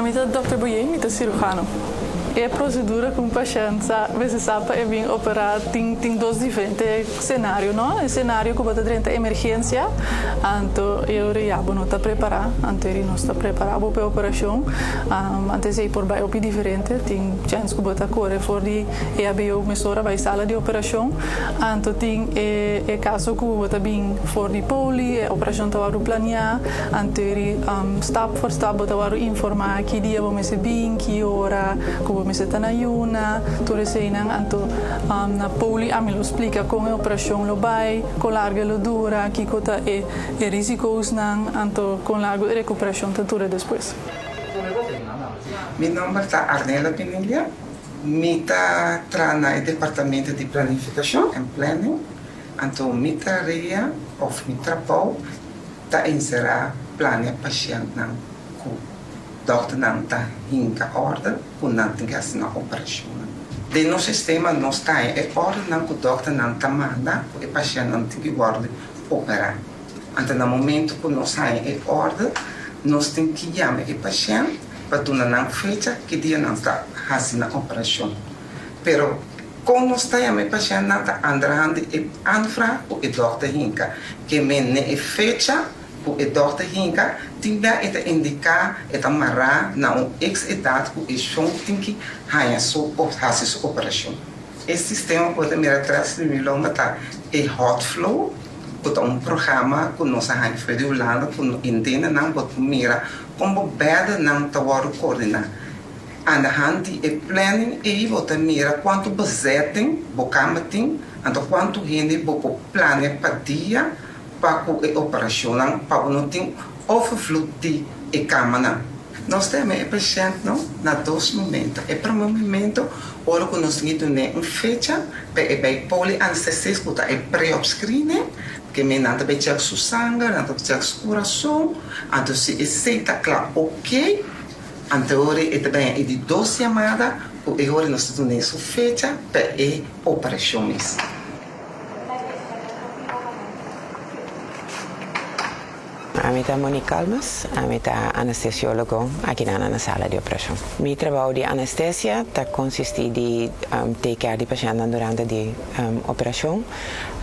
Ami ta Dòkter Boyé, mi ta siruhano. E prosedura ku un pashènt sa mester sa pa e bin operá tin tin dos diferente senario no. E senario ku bo ta drenta emergensia, anto e ora ya bo no ta prepará, anto eri nos ta prepará bo pa e operashon. Anto esei por bai hopi diferente, tin chèns ku bo ta kore for di EHBO mesora bai sala di operashon. Anto tin e e kaso ku bo ta bin for di poli, e operashon ta wòrdu planiá. Anteri stap for stap bo ta wòrdu informá ki dia bo mester bin, ki ora ku bo mester ta na yuna, tur eseinan. Anto na poli ami lo splika kon e operashon lo bai, kon largu e lo dura, kiko ta e e risikoosnan, anto kon largu e rekuperashon ta dura despues. Mi nòmber ta Arnela Pinilla. Mi ta traha na e departamento di planifikashon en planning. Anto mi tarea òf mi trabou ta enserá plania pashèntnan ku dòkternan ta hinka òrder ku nan tin ke hasi nan operashonnan. Den nos sistema nos ta haña e òrdernan ku dòkternan ta manda ku e pashèntnan tin ke wòrdu operá. Anto na momentu ku nos haña e òrder nos tin ke yama e pashènt pa duna nan fecha ki dia nan ta hasi nan operashon. Pero kon nos ta yama e pashèntnan ta andrahandi e aanvraag ku e dòkter hinka. Ke men ne e fecha ku e dòkter hinka tin bia e ta indiká e ta mará na un eks edat ku e shon tin ki haña su òf hasi su operashon. E sistema ku bo ta mira tras di mi lomba ta e Hotflow ku ta un programa ku nos a haña for di Hulanda ku no intende nan bo por mira kon bo bèdenan ta wòrdu koordiná. Aan de hand di e planning ei bo ta mira kuantu bezetting bo kama tin, anto kuantu hende bo por plania pa dia pa ku e operashonnan pa bo no tin overvloed di e kamanan. Nos ta yama e pashèntnan na dos momento. E promé momento ora ku nos tin dun'é un fecha pa e bai poli-anestesist ku ta e pre-op screening, ke men nan ta bai chèk su sanger, nan ta bai chèk su kurason, anto si esei ta kla oké, Anto e ta bini e di dos yamada ku e ora nos ta duna e su fecha pa e operashon mes. Ami ta Monique Calmes, ami ta anestesiólogo akinan na sala di operashon. Mi trabou di anestesia ta konsistí di take care di pashèntnan durante di operashon.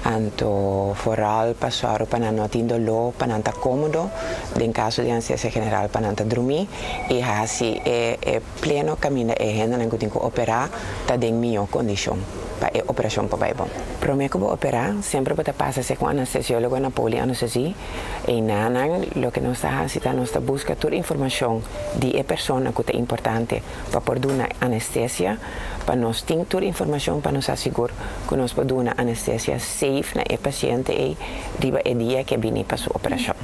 Anto foral pa sòru pa nan no tin doló, pa nan ta kómodo, den kaso di anestesia general pa nan ta drumí i hasi e e pleno kaminda e hendenan ku tin ku operá ta den mihó kondishon pa e operashon por bai bon. Promé ku bo operá semper bo ta pasa sek un anestesiólogo na poli anestesi. Einanan loke nos ta hasi ta nos ta buska tur informashon di e persona ku ta importante pa por duna anestesia. Pa nos tin tur informashon pa nos sa sigur ku nos por duna anestesia safe na e pasiente ei riba e dia ku e bini pa su operashon.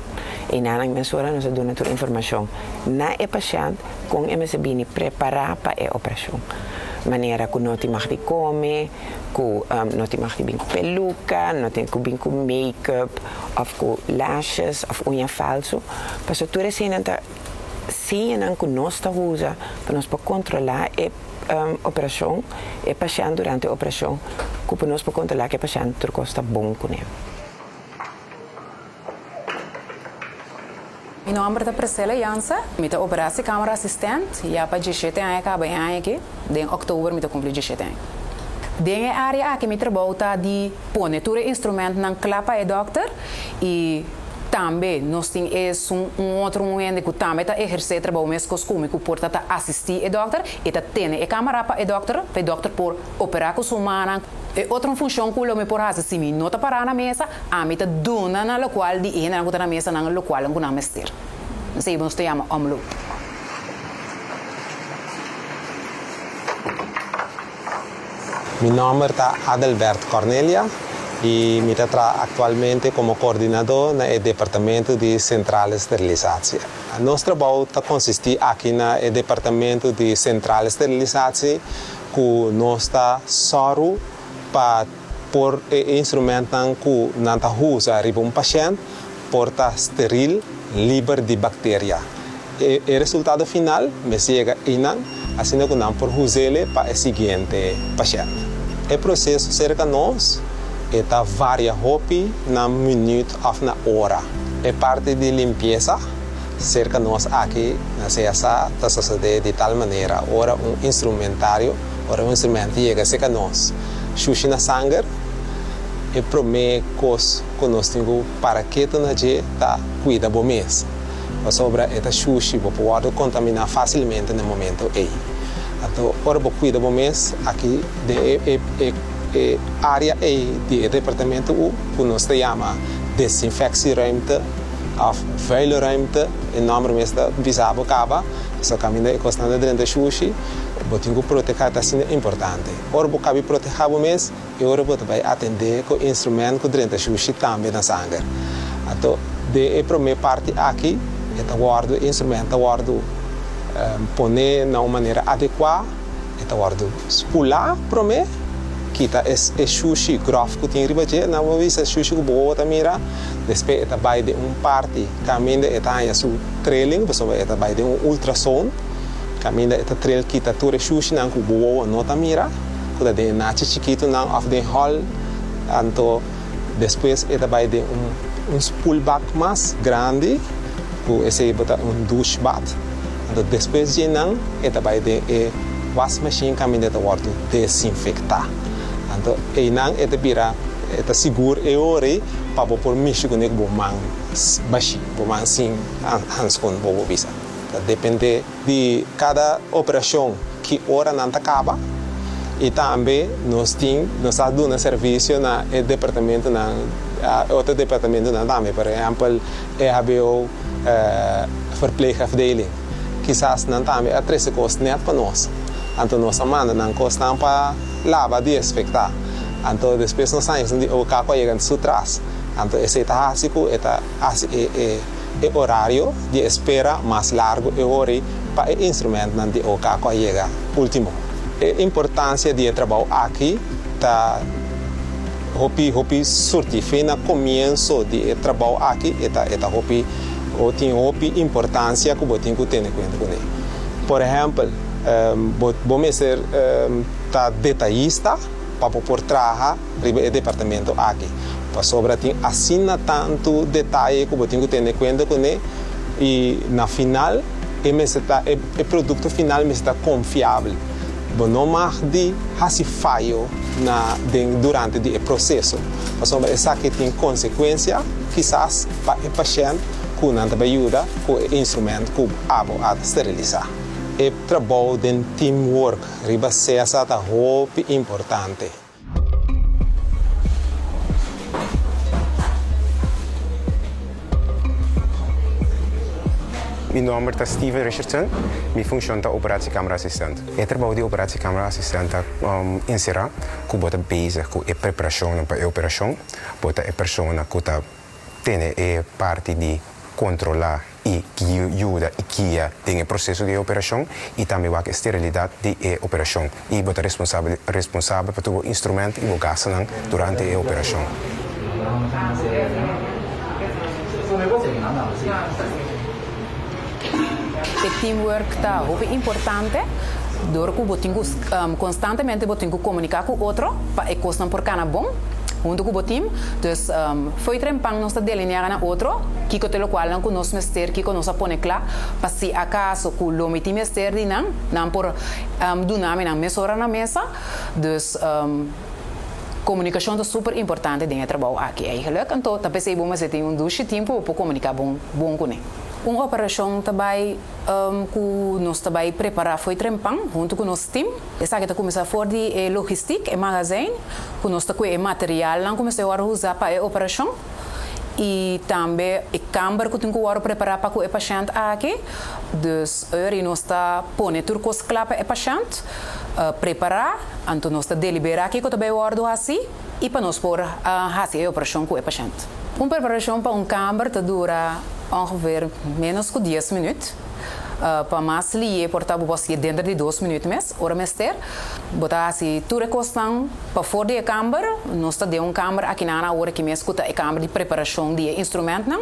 Einan mesora nos a duna tur informashon na e pashènt kon e mester bini prepará pa e operashon. Manera ku no tin mag di kome, ku no tin mag di bin ku peluka, no tin ku bin ku make-up òf ku lashes òf uña falsu. Pasobra tur eseinan ta. Señanan ku nos ta usa pa nos por kontrolá e operashon, e pashènt durante e operashon, ku pa nos por kontrolá ku e pashènt tur kos ta bon kuné. Mi nòmber ta Priscilla Janse, mi ta operá si kámara asistènt ya pa dieshete aña kaba e aña aki, den òktober mi ta kumpli dieshete aña. Den e área aki mi trabou ta di pone tur e instrumentnan kla pa e dòkter i Tambe nos tin esun un otro un hende ku tambe ta ehersé trabou meskos ku mi ku por ta ta asistí e dòkter, e ta tene e kámara pa e dòkter, pa e dòkter por operá ku su mannan. E otro un funshon ku lo mi por hasi si mi no ta pará na mesa, ami ta duna nan lokual di e hendenan ku ta na mesa nan lokualnan ku nan mester. Esei nos ta yama omloop. Mi nòmber ta Adelbert Cornelia i mi ta traha aktualmente komo koordinadó na e departamento di Centrale Sterilisatie. Nos trabou ta konsistí aki na e departamento di Centrale Sterilisatie ku nos ta sòru pa por e instrumentnan ku nan ta usa riba un pashènt por ta steril, liber di bakteria. E resultado final mester yega einan, asina ku nan por huz'ele pa e siguiente pashènt. E proseso serka nos e ta varia hopi na minüt òf na ora. E parti di limpiesa, Serka nos aki na CSA ta sosodé di tal manera, ora un instrumentario, ora un instrumento yega serka nos shushi na sanger, e promé kos ku nos tin ku para ketu na dje ta kuida bo mes, pasobra e ta shushi, bo por wòrdu kontaminá fásilmente na e momento ei. Anto ora bo kuida bo mes aki den e e e área ei di e departamento u ku nos ta yama desinfectieruimte, Òf vuile ruimte, e nòmber mes ta bisa bo kaba, pasobra kaminda e kosnan ta drenta shushi, bo tin ku protehá, ta asina importante. Ora bo kabi protehá bo mes, e ora bo ta bai atendé ku instrumènt ku drenta shushi tambe na sanger. Anto, den e promé parti aki, e ta wòrdu, e instrumènt ta wòrdu poné na un manera adekuá. E ta wòrdu spulá promé, kita e e shushi gròf ku tin riba dje, nan bo bisa shushi ku bo wowo ta mira, despues e ta bai den un parti kaminda e ta haña su trilling, pasobra e ta bai den un ultrason, kaminda e ta tril kita tur e shushinan ku bo wowo no ta mira, ku ta den e nachi chikitunan òf den hòl, anto despues e ta bai den un un spoelbak mas grandi ku esei bo ta un douchebad. Anto despues dje nan e ta bai den e wasmachine kaminda e ta wòrdu desinfektá. Anto einan e ta bira, e ta sigur e ora ei pa bo por mishi kuné ku bo man bashí, bo man sin hanskun bo por bisa. Ta dependé di kada operashon ki ora nan ta kaba i tambe nos tin, nos ta duna servisio na e departamentonan, otro departamentonan tambe, por ehèmpel EHBO, verpleegafdeling. Kisas nan tambe a trese kos nèt pa nos. Anto nos a manda nan kosnan pa laba, diesfektá. Anto despues nos haña esun di OK ku a yega su tras. Anto esei ta hasi ku e ta hasi e e e orario di espera mas largu e hori pa e instrumentnan di OK ku a yega último. E importansia di e trabou aki ta. Hopi hopi surti fe na comienso di e trabou aki e ta e ta hopi o tin hopi importancia cu bo tin cu tene cuenta cune. Por ehempel bo bo mester ta detayista pa bo por traha riba e departamento aki pasobra tin asina tantu detaye cu bo tin cu tene cuenta cune y na final e mester ta e producto final mester ta confiabel. Bo no mag di hasi fayo na den durante di e proseso, pasobra esaki tin konsekuensia kisas pa e pashènt ku nan ta bai yuda ku e instrument ku abo a sterilisá. E trabou den teamwork riba sesa ta hopi importante. Mi nomber ta Steven Richardson, mi funcion ta operatiekameraassistent. E trabou di operatiekameraassistent ta encera cu bo ta bezig cu e preparacionnan pa e operacion, bo ta e persona cu ta tene e parti di controla i yuda i guia den e proseso di e operashon i tambe wak e sterilidat di e operashon i bo ta responsabel responsabel pa tur bo instrument i bo gastunan durante e operashon. E teamwork ta hopi importante dor ku bo tin ku konstantemente bo tin ku komuniká ku otro pa e kosnan por kana bon huntu ku bo team. Dus fo'i trempan nos ta delineá na otro kiko ta e lokualnan ku nos mester, kiko nos a pone kla pa si akaso ku lo mi tin mester di nan, nan por duna mi nan mesora na mesa. Dus komunikashon ta super importante den e trabou aki eigenlijk. Anto ta p'esei bo mester tin un dushi team ku bo por komuniká bon bon kuné. Un operashon ta bai ku nos ta bai prepará fo'i trempan huntu ku nos team. Esaki ta kuminsá for di e logistik, e magazijn, ku nos ta kue e materialnan ku mester wòrdu usá pa e operashon i tambe e kamber ku tin ku wòrdu prepará pa ku e pashènt aki. Dus ora nos ta pone tur kos kla pa e pashènt, prepará, anto nos ta deliberá kiko ta bai wòrdu hasí i pa nos por hasi e operashon ku e pashènt. Un preparashon pa un kamber ta dura ongeveer ménos ku dies minüt. Pa mas lié por ta bo por hasié denter di dos minüt mes. Ora mester, bo ta hasi tur e kosnan pafor di e kamber. Nos ta den un kamber akinan awor aki mes ku ta e kamber di preparashon di e instrumentnan.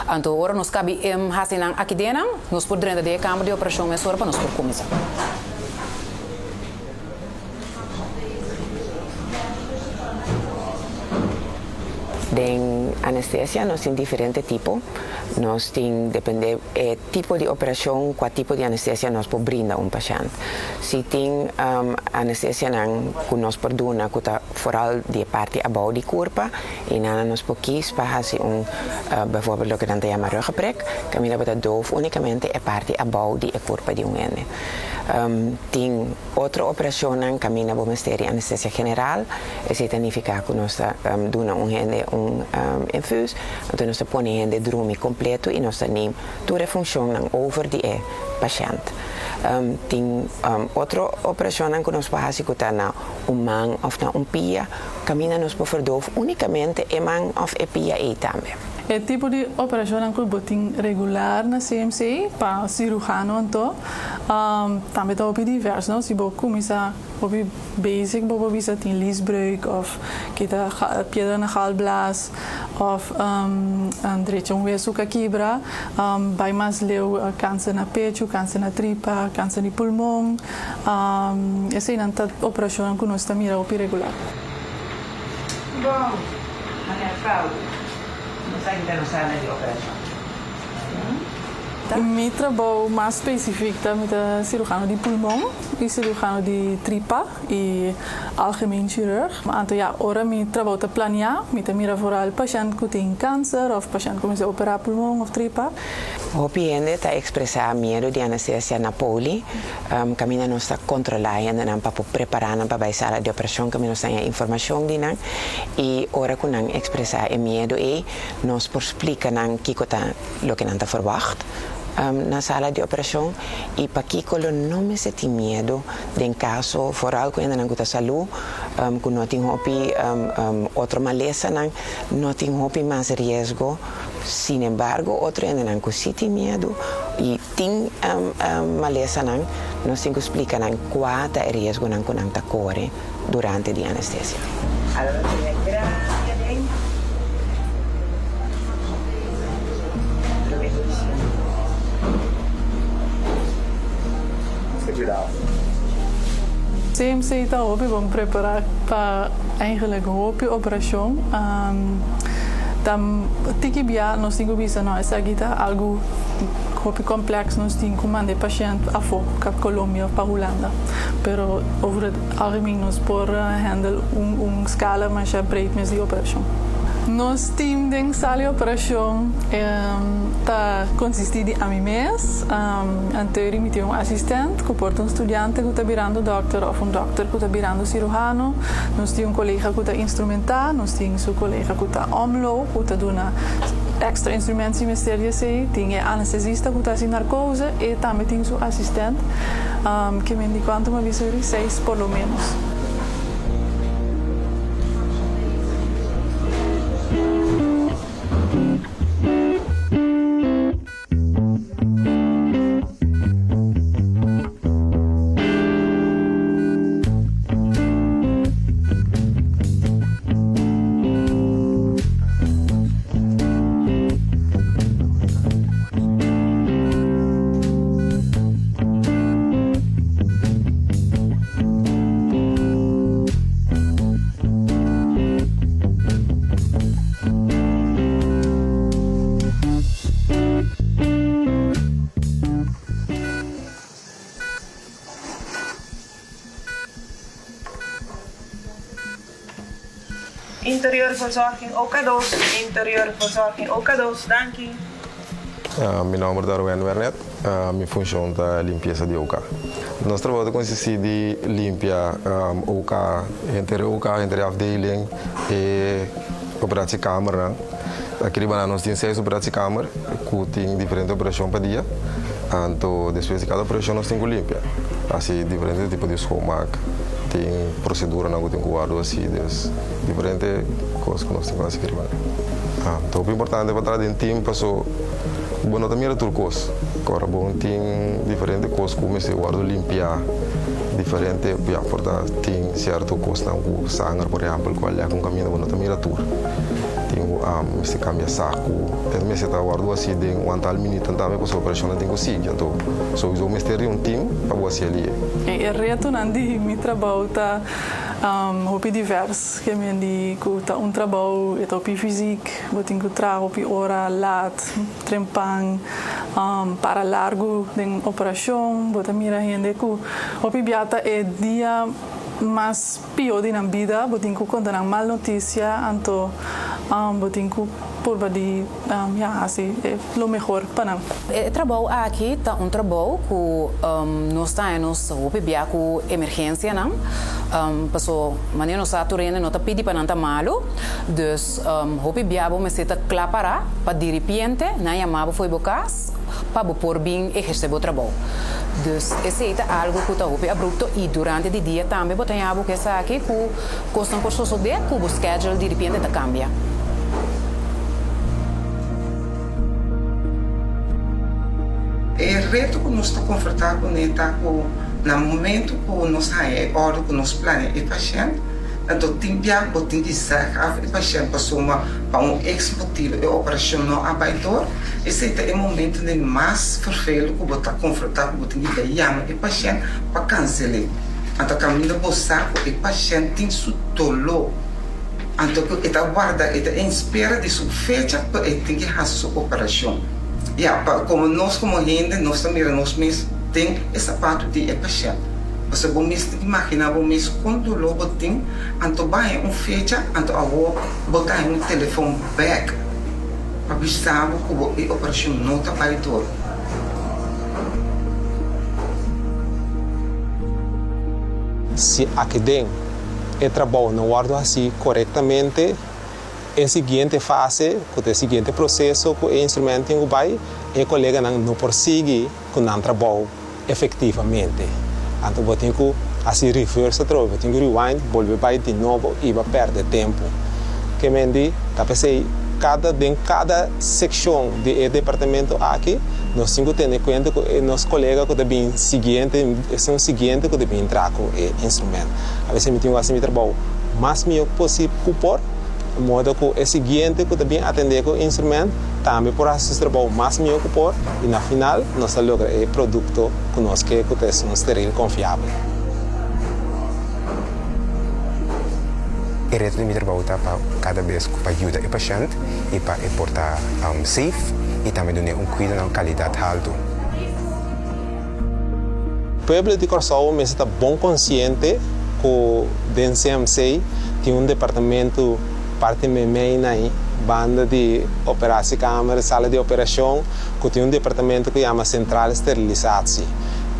Anto ora nos kabi hasi nan aki dennan, nos por drenta den e kamber di operashon mesora pa nos por kuminsá. Den anestesia nos tin diferente tipo. Nos tin depende e tipo di operashon kua tipo di anestesia nos por brinda un pashènt. Si tin anestesianan ku nos por duna ku ta foral di e parti abou di kurpa i nan nos por kis pa hasi un bijvoorbeeld loke nan ta yama ruggenprik kaminda bo ta doof unikamente e parti abou di e kurpa di un hende. Tin otro operashonnan kaminda bo mester di anestesia general, esei ta nifiká ku nos ta duna un hende un infuus, anto nos ta pone e hende drumi kompleto i nos ta neem tur e funshonnan over di e pashènt. Tin otro operashonnan ku nos por hasi ku ta na un man òf na un pia, kaminda nos por verdoof únikamente e man òf e pia ei tambe. E tipo di operashonnan ku bo tin regular na CMC pa siruhano anto tambe ta hopi divers no, si bo kuminsá hopi basic bo por bisa tin liesbreuk òf kita piedra na galblaas òf drecha un wesu ku a kibra, bai mas leu kanser na pechu, kanser na tripa, kanser di pulmon, eseinan ta operashonnan ku nos ta mira hopi regular. Bon, meneer Fout, nos a hinta nos sala di operashon. Mi trabou mas spesifik ta mi ta siruhano di pulmon i siruhano di tripa i algemeen chirurg. Anto ya, ora mi trabou ta planiá, mi ta mira foral pashènt ku tin kanser òf pashènt ku mester operá pulmon òf tripa. Hopi hende ta ekspresá miedu di anestesia na poli. Kaminda nos ta kontrolá hendenan pa por prepará nan pa bai sala di operashon, kaminda nos ta haña informashon di nan i ora ku nan ekspresá e miedu ei, nos por splika nan kiko ta loke nan ta ferwagt na sala di operashon i pakiko lo no mester tin miedu den kaso foral ku hendenan ku ta salú, ku no tin hopi otro malesanan, no tin hopi mas riesgo. Sinembargo otro hendenan ku si tin miedu i tin malesanan, nos tin ku splika nan kua ta e riesgonan ku nan ta kore durante di anestesia. CMC ta hopi bon prepara pa eigenlijk hopi operashon. Ta tiki bia nos tin ku bisa no esaki ta algu hopi kompleks nos tin ku manda e pashènt afó ka Colombia of pa Hulanda. Pero over het algemeen nos por handle un un skala masha breed mes di operashon. Nos team den sala di operashon ta konsistí di ami mes, anteuri mi tin un asistent ku por ta un studiante ku ta birando dòkter òf un dòkter ku ta birando siruhano. Nos tin un kolega ku ta instrumentá, nos tin su kolega ku ta omlo, ku ta duna èkstra instrument si mester di esei. Tin e anestesista ku ta hasi narkose e tambe tin su asistent. Ke men di kuantu mi a bisa uri? Seis por lo ménos. Interieurverzorging OK dos, interieurverzorging OK dos, danki. Mi nomber ta Rowena Wernet, mi funcion ta limpiesa di OK. Nos trabou ta consisti di limpia OK, henter e OK, henter e afdeling, e operatiekamernan. Aki riba nan nos tin seis operatiekamer ku tin diferente operashon pa dia. Anto despues di kada operashon nos tin ku limpia. Hasi diferente tipo di schoonmaak. Tin proseduranan ku tin ku wòrdu hasi. Dus diferente kos ku nos tin ku hasi aki riba nan. Ta hopi importante pa traha den team paso bo no ta mira tur kos. Ora bo tin diferente kos ku mester wòrdu limpiá, diferente, ya por ta tin sierto kosnan ku sanger por ehèmpel ku a lèk un kaminda bo no ta mira tur. Tin ku mester kambia saku, e mester ta wòrdu hasi den un antal minutonan tambe pasobra operashonnan tin ku sigui. Anto souiso mester di un team pa bo hasi alí. E retonan di mi trabou ta. Hopi divers, ke men di ku ta un trabou, e ta hopi fysiek, bo tin ku traha hopi ora lat, trempan, para largu den operashon, bo ta mira hende ku hopi bia ta e dia mas pió di nan bida, bo tin ku konta nan mal notisia, anto bo tin ku purba di ya hasi e lo mehor pa nan. E trabou aki ta un trabou ku nos ta haña nos hopi bia ku emergensianan, paso manera nos sa tur hende no ta pidi pa nan ta malu, dus hopi bia bo mester ta kla pará pa diripiente nan yama bo fo'i bo kas pa bo por bin ehersé bo trabou. Dus esei ta algu ku ta hopi abrupto i durante di dia tambe bo ta haña bo ku esaki ku kosnan por sosodé ku bo schedule diripiente ta kambia. E reto ku nos ta konfrontá kuné ta ku na momentu ku nos haña e òrdu ku nos plania e pashènt, anto tin bia bo tin di sèg af e pashènt pasobra pa un eks motibu e operashon no a bai dor. Esei ta e momentu den mas fervelu ku bo ta konfrontá ku bo tin di bai yama e pashènt pa kansel'é. Anto kaminda bo sa ku e pashènt tin su doló. Anto ku e ta warda, e ta en spera di su fecha pa e tin ki hasi su operashon. Ya, pa komo nos komo hende nos ta mira nos mes den e sapatu di e pashènt. Pasobra bo mes tin ki imaginá bo mes kon doló bo tin, anto bo haña un fecha, anto awor bo ta haña un telefòn bèk pa bisa bo ku bo e operashon no ta bai dor. Si aki den e trabou no wòrdu hasí korektamente, e siguiente fase, ku ta e siguiente proseso ku e instrumènt tin ku bai, e koleganan no por sigui ku nan trabou efektivamente. Anto bo tin ku hasi reverse atrobe, bo tin ku rewind, bolbe bai di nobo i bo a pèrdè tempu. Ke men di, ta p'esei kada den kada sekshon di e departamento aki nos tin ku tene kuenta ku e nos kolega ku ta bin siguiente, esun siguiente ku ta bin traha ku e instrumènt. A veces mi tin ku hasi mi trabou mas mihó posib ku por, di modo ku e siguiente ku ta bin atendé ku e instrument tambe por hasi su trabou mas mihó ku por i na final nos ta logra e produkto ku nos ke ku ta esun steril konfiabel. E reto di mi trabou ta pa kada bes ku pa yuda e pashènt i pa e por ta safe i tambe dun'é un kuido na un kalidat haltu. Pueblo di Kòrsou mester ta bon konsiente ku den CMC tin un departamentu parti meimei na e banda di operatiekamer, sala di operashon, ku tin un departamentu ku yama Centrale Sterilisatie.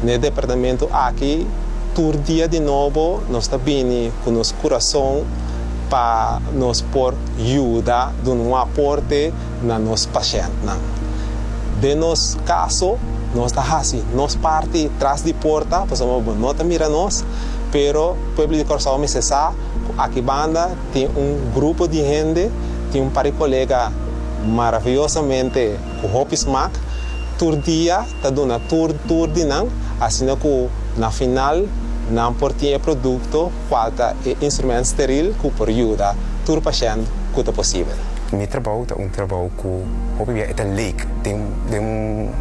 Na e departamentu aki tur dia di nobo nos ta bini ku nos kurason pa nos por yuda duna un aporte na nos pashèntnan. Den nos kaso, nos ta hasi nos parti tras di porta, pasobra bo no ta mira nos, pero pueblo di Kòrsou mester sa ku aki banda tin un grupo di hende, tin un par di kolega maraviyosamente ku hopi smak, tur dia ta duna tur tur di nan, asina ku na final nan por tin e produkto kual ta e instrument steril ku por yuda tur pashènt ku ta posibel. Mi trabou ta un trabou ku hopi bia e ta leek den den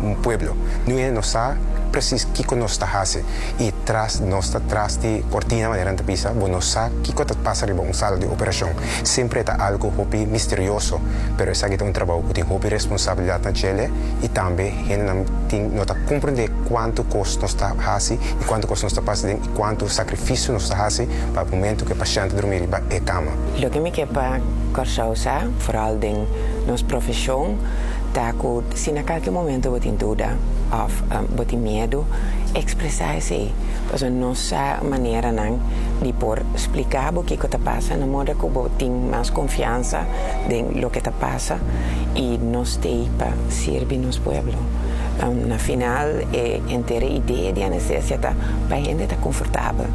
un pueblo. Niun hende no sa presis kiko nos ta hasi i tras nos ta tras di kortina manera nan ta bisa bo no sa kiko ta pasa riba un sala di operashon. Semper e ta algu hopi misterioso pero esaki ta un trabou ku tin hopi responsabilidat na djele i tambe hendenan tin no ta komprendé kuantu kos nos ta hasi i kuantu kos nos ta pasa den i kuantu sakrifisio nos ta hasi pa momentu ku e pashènt ta drumi riba e kama. Loke mi ke pa Kòrsou sa, foral den nos profeshon, ta ku si na kalke momento bo tin duda òf bo tin miedu, ekspresá esei. Pasobra nos sa maneranan di por splika bo kiko ta pasa na moda ku bo tin mas konfiansa den loke ta pasa i nos t'ei pa sirbi nos pueblo. Na final e henter e idea di anestesia ta pa hende ta konfortabel.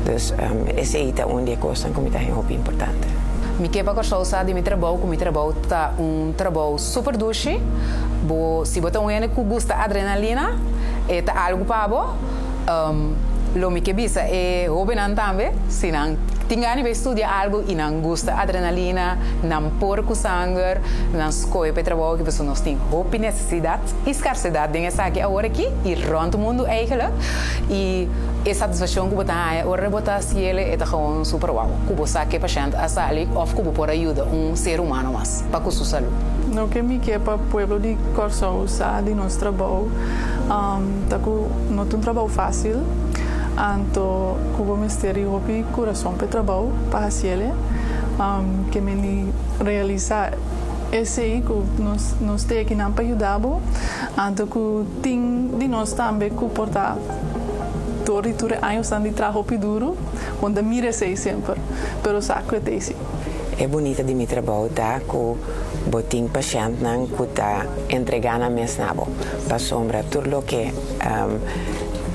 Dus esei ta un di e kosnan ku mi ta haña hopi importante. Mi ke pa Kòrsou sa di mi trabou ku mi trabou ta un trabou super dushi. Bo si bo ta un hende ku gusta adrenalina e ta algu pa bo. Lo mi ke bisa e hóbennan tambe, si nan tin gana di bai studia algu i nan gusta adrenalina, nan por ku sanger, nan skohe pa e trabou aki pasobra nos tin hopi nesesidat i skarsedat den esaki awor aki i rònt mundu eigelijk. I e satisfakshon ku bo ta haña ora bo ta hasiel e ta gewoon super wou, ku bo sa ke pashènt a sali òf ku bo por a yuda un ser humano mas pa ku su salú. Loke mi ke pa pueblo di Kòrsou sa di nos trabou ta ku no ta un trabou fásil, anto ku bo mester di hopi kurason pa e trabou pa hasiel e. Ke meni realisá esei ku nos nos ta ekinan pa yuda bo, anto ku tin di nos tambe ku por ta dor di tur e añosnan di traha hopi duru, bo no ta mira esei semper, pero sa ku e ta esi. E bunita di mi trabou ta ku bo tin pashèntnan ku ta entregá nan mes na bo, pasobra tur loke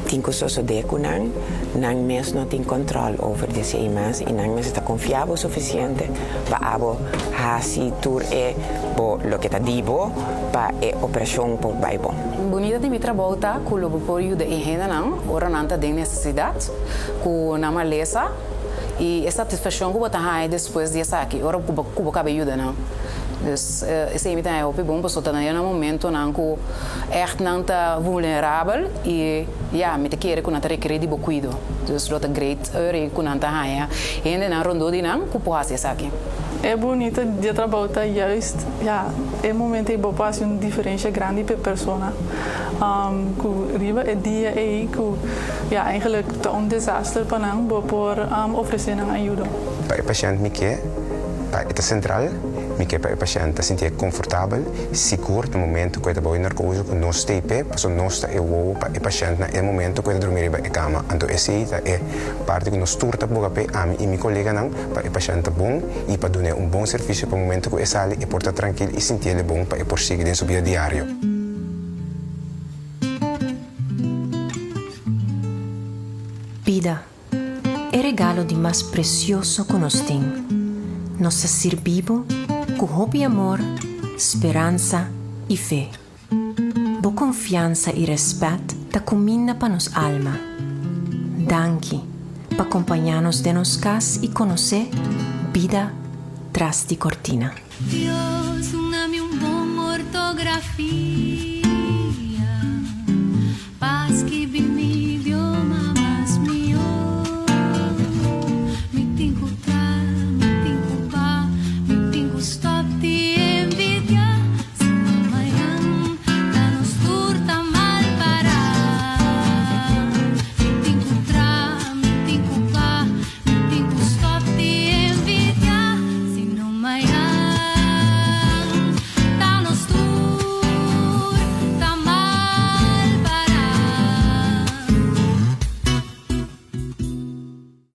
tin ku sosodé ku nan, nan mes no tin kòntròl over di esei mas i nan mester ta konfiá bo sufisiente pa abo hasi tur e bo loke ta di bo pa e operashon por bai bon. Bunita di mi trabou ta ku lo bo por yuda e hendenan ora nan ta den nesesidat, ku nan malesa. I e satisfakshon ku bo ta haña despues di esaki, ora ku bo ku bo kaba yuda nan. Dus esei mi ta haña hopi bon pasobra ta na e momentonan ku ègt nan ta vulnerabel i ya, mi ta kere ku nan ta rekerí di bo kuido. Dus lo ta great ora ku nan ta haña hendenan rondó di nan ku por hasi esaki. E bunita di e trabou ta juist, ya, e momento ei bo por hasi un diferensha grandi pa e persona ku riba e dia ei ku Ya, eigenlijk ta un desaster pa nan, bo por ofresé nan ayudo. Pa e pashènt mi ke pa e ta sentral, mi ke pa e pashènt ta sintié konfortabel, sigur na momentu ku e ta bou e narkose ku nos stei p'e, pasobra nos ta e wowo pa e pashènt na e momentu ku e ta drumi riba e kama. Anto esei ta e parti ku nos tur ta boga p'e, ami i mi koleganan, pa e pashènt ta bon i pa dun'é un bon servisio pa momentu ku e sali e por ta trankil i sintié bon pa e por sigui den su bida diario. Bida, e regalo di mas presioso ku nos tin. Nos ta sirbi bo ku hopi amor, speransa i fe. Bo konfiansa i rèspèt ta kuminda pa nos alma. Danki pa kompañá nos den nos kas i konosé bida tras di kortina. Dios, duna mi un bon ortografia.